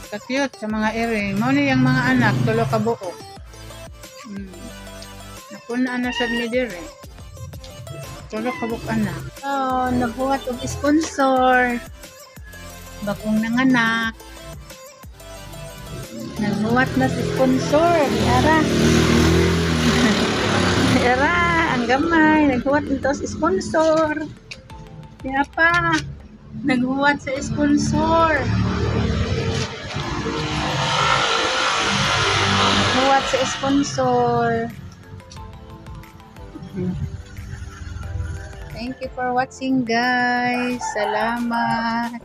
Ka-cute sa mga iring. Mao ni iyang mga anak, tulo ka buok. Napuna na sad mi diri. Tulo ka buok anak. Oh, naghuwat og sponsor. Bagong nanganak. Naghuwat na si sponsor. Ara. Ara, ang gamay. Naghuwat nito si sponsor. Kaya pa. Naghuwat sa sponsor. Naghuwat sa sponsor. Thank you for watching, guys. Salamat.